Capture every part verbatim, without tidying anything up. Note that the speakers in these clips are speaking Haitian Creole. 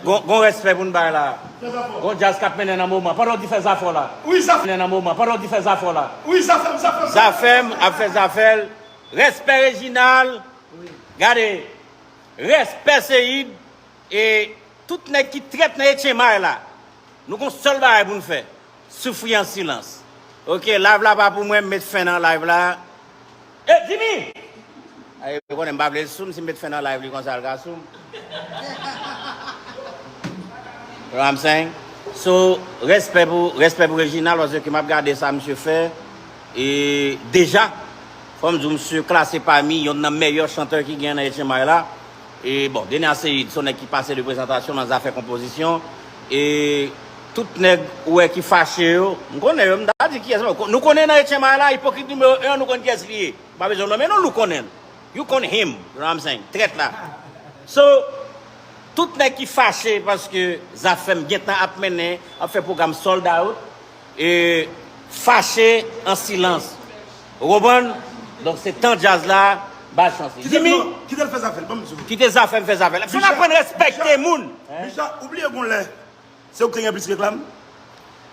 Gon, gon respè pou n bay la. Gon djaz k ap mennen nan moman. Pandan w di fè zafè w la. Wi, zafè. Mennen nan moman. Pandan w di fè zafè w la. Wi, zafè m, zafè m. Zafè m ap fè zafè l. Respè Reginald. Gade. Respè Seyid. E tout nèg ki trèt nan Etchenmay la. Nou gon sèl bagay pou n fè. Soufri an silans. Ok, live la pa pou mwen, m met fen nan live la. E, Jimmy! Ay, ou konnen m pa vle l sou m, si m met fen nan live li konsa, l ka sou m. You know what I'm saying? So, respè pou, respè pou Reginald, paske m ap gade sa misye fè. E deja, fò m di w, misye klase pami yonn nan meyè chantè ki gen nan Etchenmay la. E bon, Dener Ceide, se yon nèg ki pase de prezantasyon nan zafè konpozisyon. E tout nèg ou wè ki fache yo, m konnen yo, m ta di kiyès. Nou konnen nan Etchenmay la, ipokrit nimewo en, nou konn kiyès li ye. M pa bezwen nonmen non, nou konnen l. You konnen him, you know what I'm saying? Trèt la. So, tout nèg ki fache paske Zafèm gentan ap mennen, ap fè pwogram sold out, e fache an silans. Ou konprann? Donk, se tan djaz la, ba l chans li. Kite l, Jimmy, non, kite l fè zafè l, ban m di w. Kite Zafèm fè zafè l. Fò n aprann respekte moun. Bicha, ou bliye gon lè, se ou ki te gen plis reklam?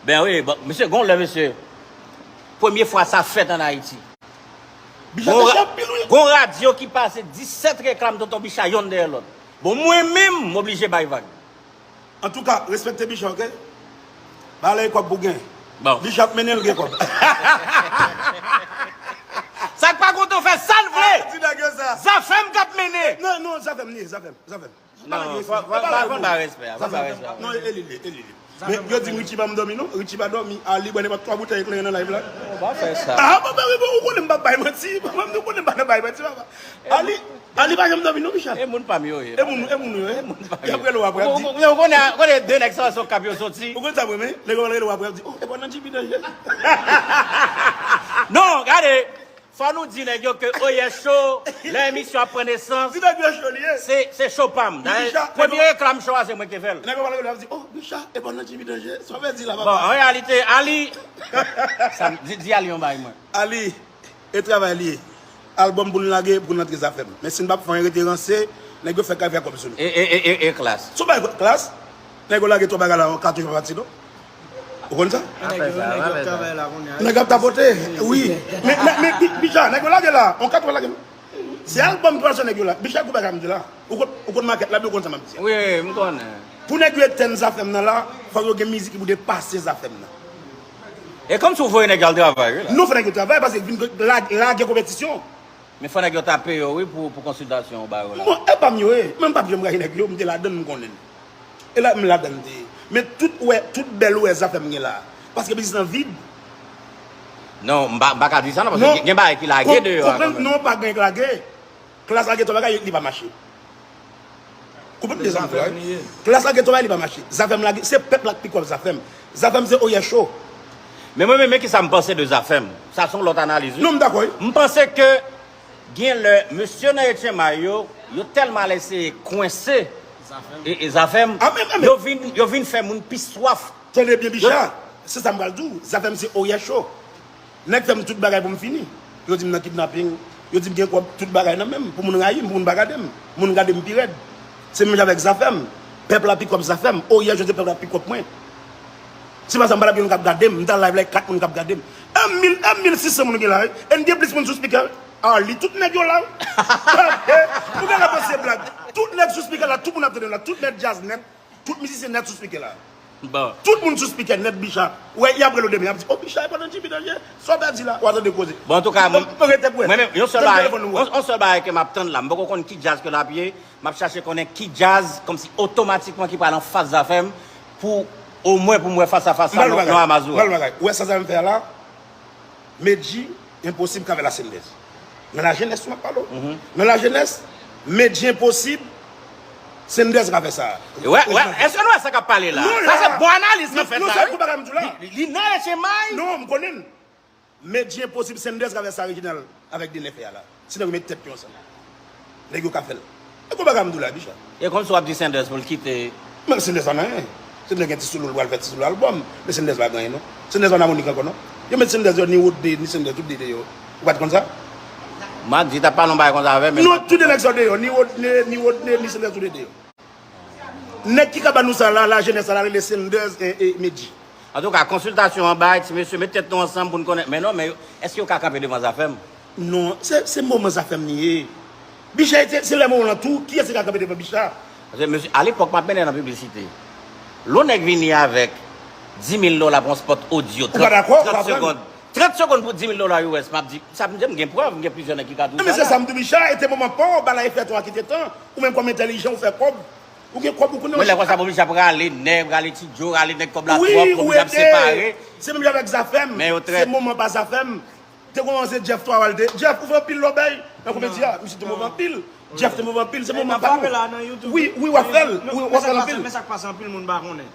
Ben wi, bon, mesye, gon lè, mesye. Premye fwa sa fèt ann Ayiti. Bicha te chè anpil, wi. Gon radyo ki pase disèt reklam Tonton Bicha yonn dèyè lòt. Bon, mwen menm, m oblije bay vag. Antouka, respekte Bicha, ok? Ba lè kòb pou gen. Bon. Bicha ap mennen l gen kòb. Sa k pa kontan fè sa l vle. Di nèg yo sa. Zafèm k ap mennen. Non, non, Zafèm li ye, Zafèm, Zafèm. Non, fò, fò, fò, fò n ba respè a, fò n ba respè a. Non, e li, e li, e li. Men yo di m Richie pa m dòmi non, Richie pa dòmi, Ali bwè nenpòt twa boutèy kleren nan live la. Ou pa fè sa. Ah, papa, ou konnen m pa bay manti, papa, ou konnen m pa nan bay manti, papa. Ali, Ali pa janm dòmi non, Bicha. E moun pa m yo ye. E moun, e moun yo ye. Y ap rele w apre, y ap di. Ou konnen, ou konnen de nèg sa sou kap yo soti. Ou konn sa mwen, men, nèg yo rele w apre, y ap di, oh, e pa nan Jimmy Danger. Non, gade. Fò nou di nèg yo ke Oyè Cho, lè emisyon ap pran nesans, se, se cho pa m. Dayè, premye reklam cho a, se mwen ki te fè l. Nèg yo pral rele ap di, oh, Bicha, e pa nan Jimmy Danger, sa w vle di la, papa? Bon, an reyalite, Ali, sa m, di, di Ali yon bagay mwen. Ali, e travay li ye. Albòm pou n lage, pou n antre Zafèm. Men si n p ap fè anyen, rete ranse, nèg yo fè kay fè kòb sou nou. E, e, e, e, e Klass? Sou bay Klass, nèg yo lage twa bagay la, yon katouch pa pati non. Ou konn sa? Nèg yo, nèg yo ap travay la kounye a. Nèg ap tapote, wi. Men, men, men, Bi-, Bicha, nèg yo lage la. On kat yo lage. Se albòm pral sou nèg yo la. Bicha, kou bagay m di la. Ou konn, ou konn makèt la, ou konn sa m ap di a. Wi, wi, m konnen. Pou nèg yo etenn Zafèm nan la, fòk yo gen mizik ki pou depase Zafèm nan. E kòmsi w voye nèg yo al travay, wi, la. Non, fò nèg yo travay, paske vin la, lage konpetisyon. Men fò nèg yo tape yo, wi, pou, pou konsiltasyon ou ba yo la. Bon, e pa m yo ye. Men m p ap janm rayi nèg yo, m te ladann, m konnen. E la, m ladann m te ye. Men tout ou wè, tout bèl ou wè Zafèm gen la. Paske biznis lan vid. Non, m pa, m pa ka di sa non, paske gen, gen bagay ki lage deyò a kanmenm. Non, pa gen ki lage. Klass lage twa bagay, li pa mache. Konprann de sa m di la, wi. Klass lage twa bagay, li pa mache. Zafèm lage, se pèp la k pi kòb Zafèm. Zafèm se Oyè Cho. Men mwen menm, men kisa m panse de Zafèm? Sa se yon lòt analiz, wi. Non, m dakò, wi. M panse ke gen lè, mesye nan Etchenmay yo, yo tèlman al eseye kwense e, e Zafèm, yo vin, yo vin fè moun pi swaf. Tande byen, Bicha, se sa m pral di w. Zafèm se Oyè Cho. Nèg fè m tout bagay pou m fini. Yo di m nan kidnaping. Yo di m gen kòb, tout bagay nan men m. Pou moun rayi m, pou moun pa gade m. Moun gade m pi rèd. Se menm jan avèk Zafèm. Pèp la pi kòb Zafèm. Oyè Cho se pèp la pi kòb mwen. Si pa sa, m pa t ap gen moun k ap gade m. M t al live la, kat moun k ap gade m. Yon mil, yon mil sis san moun gen la, wi. E n gen plis moun sou speaker. Arly, tout nèg yo la, wi. Ou gen la panse blag. Tout nèg sou speaker la, tout moun ap tande la. Tout nèg djaz nèt. Tout mizisyen nèt sou speaker la. Bon. Tout moun sou speaker nèt, Bicha. Wè, y ap rele w demen, y ap di, oh, Bicha, e pandan Jimmy Danger, sa w pèdi la, w a tande koze. Bon, antouka, mwen, mwen menm, yon sèl bagay, yon, yon sèl bagay ke m ap tann la, m poko konn ki djaz ke l ap ye, m ap chache konnen ki djaz, kòmsi otomatikman ki pral anfas Zafèm, pou omwen pou m wè fas a fas sa nan, nan Amazura. M pral bagay. Ou wè sa Zafèm fè a la? Medjy, Enposib k avè la Senders. Nan lajenès wi m ap pale w. Nan lajenès, Medjy, Enposib, Senders k avè sa. Wè, wè, èske nou wè sa k ap pale la? Sa se bon analiz k ap fèt la, wi. Li, li nan Etchenmay. Non, m konnen l. Medjy, Enposib, Senders k avè sa Reginald avèk Dener fè a la. Si nèg yo met tèt yo ansanm. Nèg yo ka fè l. E kou bagay m di w la, Bicha. E kòmsi w ap di Senders pou l kite. Men Senders pa nan anyen. Senders gen Ti Solo, l pral fè Ti Solo albòm. Men Senders pa gen anyen, non. Senders pa nan Monik ankò, non. Yo met Senders deyò, ni Rodney, ni Senders, tout de deyò. Ou pa t konn sa? M a di, t ap pale yon bagay konsa avè m, men. Non, tout de nèg sa yo deyò, ni Rodney, ni Rodney, ni Senders, tout de deyò. Nèg ki ka ban nou sa la, lajenès sa la rele Sanders e, e Medji. Antouka, konsiltasyon anba, ti mesye, met tèt nou ansanm pou n konnen. Men non, men yo, èske yo ka kanpe devan Zafèm? Non, se, se moman Zafèm li ye. Bicha, se, se lè moman lan tou, kiyès ki ka kanpe devan Bicha? Paske mesye, alepòk, m ap mennen nan piblisite. Lè yon nèg vini avèk dis mil dola pou yon spot odyo, ou pa dakò, ou pa trant segonn. Trant segonn pou dis mil dola U S, m ap di, sa vle di m gen prèv, m gen plizyè nèg ki ka di w sa la. Men se sa m di w, Bicha, e te moman pa w, bagay la e fè twa ki te tan. Ou menm kòm entèlijan, ou fè kòb. Ou gen kòb, ou konnen. Mwen lè konsa, m oblije ap rale nèg, rale Ti Djo, rale nèg kòb la twòp, m oblije ap separe. Se menm jan avèk Zafèm. Men yo trèt. Se moman pa Zafèm. Te kòmanse Jeff twa, wè l te. Jeff, ou fè anpil lòbèy nan komedi a. Misye te move anpil. Jeff te move anpil. Se moman pa nou. Wi, wi, w ap fè l. Wi, w ap fè l anpil. Men sa k pase, anpil moun pa konnen.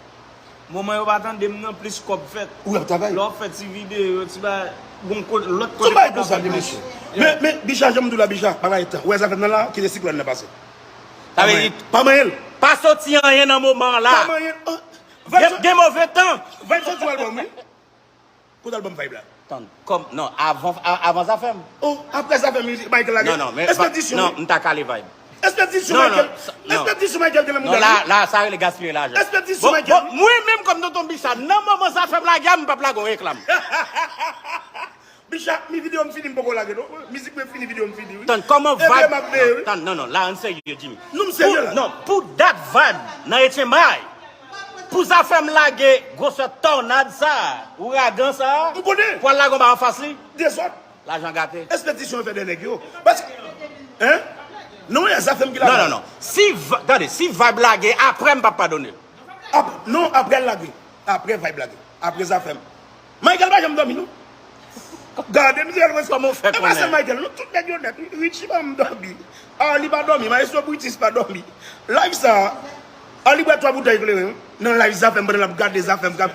Moman yo pa tande m nan, plis kòb fèt. Wi, ap travay. Lè w ap fè ti videyo, ti bagay, gon kote, lòt kote kòb la pa pase. Men, men, Bicha, jan m di w la, Bicha, bagay tan. Ou wè Zafèm nan la, kite siklòn nan pase. Sa vle di, pa manyen l. Pa soti anyen nan moman an la. Pa manyen l. Gen, gen move tan. Vibe soti yon albòm, wi. Kote albòm Vibe la? Tann, kòm, non, avan, a- avan Zafèm. Oh, apre Zafèm, Michael lage. Non, non, men Espedisyon, non, wi. M ta kale Vibe. Espedisyon, non, Michael. Non, sa- non. Espedisyon, Michael te nan mouda la, wi. Non, la, la, sa rele gaspiye lajan. Espedisyon, Michael. Bon, mwen menm kòm Tonton Bicha, nan moman Zafèm lage a, m p ap lage yon reklam. Bicha, mi videyo m fini, m poko lage, non. Mizik mwen fini, videyo m fini, wi. Tann, kòman Vibe? Tann, non, non, la, ann serye, Jimmy. Nou, m serye la. Non, pou dat Vibe, nan Etyen May, pou Zafèm lage gwosè tònad sa, ouragan sa, m konnen. Pou al lage yon bagay anfas li. Dezòd. Lajan gate. Espedisyon fè de nèg yo. Paske, hein? Non, e Zafèm ki lage. Non, non, non. Si, tande, si Vibe lage, apre m p ap padone l. Ap- non, apre l lage. Apre Vibe lage. Apre Zafèm. Michael pa janm dòmi, non. Gade, mizè, kòman w fè konnen? E pa sèl Michael, non, tout nèg yo nèt. Richie pa janm dòmi. Arly pa dòmi, Maestro Britis pa dòmi. Live sa, Arly bwè twa boutèy kleren, wi. Nan live Zafèm, pandan l ap gade Zafèm k ap